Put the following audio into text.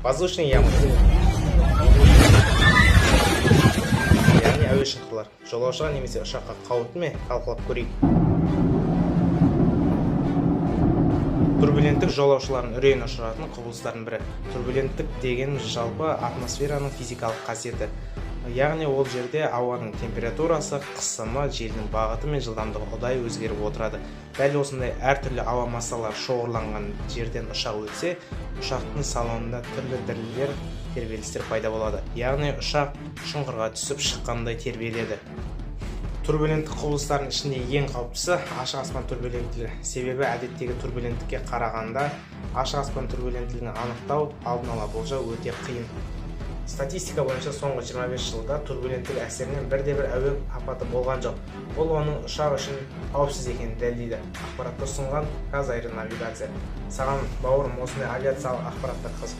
Воздушные ямы, яғни әуе шұңқырлар, жолаушыға немесе ұшаққа қауіпті ме? Талқылап көрейік. Турбуленттік жолаушылардың үрейін ұшыратын құбылыстардың бірі. Турбуленттік дегеніміз жалпы атмосфераның физикалық қасиеті. Яғни ол жерде ауаның температурасы, қысымы, желдің бағыты мен жылдамдығы ұдайы өзгеріп отырады. Дәл осындай әртүрлі ауа массалары шоғырланған жерден ұшақ өтсе, ұшақтың салонында түрлі дірілдер, тербелістер пайда болады. Яғни ұшақ шұңқырға түсіп шыққандай тербеледі. Турбуленттік құбылыстардың ішінде ең қауіптісі ашық аспан турбуленттілігі. Себебі әдеттегі турбуленттікке қарағанда ашық аспан турбуленттілігін анықтау, алдын ала болжау өте қиын. Статистика бойынша соңғы 25 жылда турбуленттік әсерінен бірде-бір әуе апаты болған жоқ. Бұл оның ұшақ үшін қауіпсіз екенін дәлелдейді. Ақпаратты ұсынған «КазАэронавигация». Саған, бауырым, осындай авиациялық ақпараттар қызық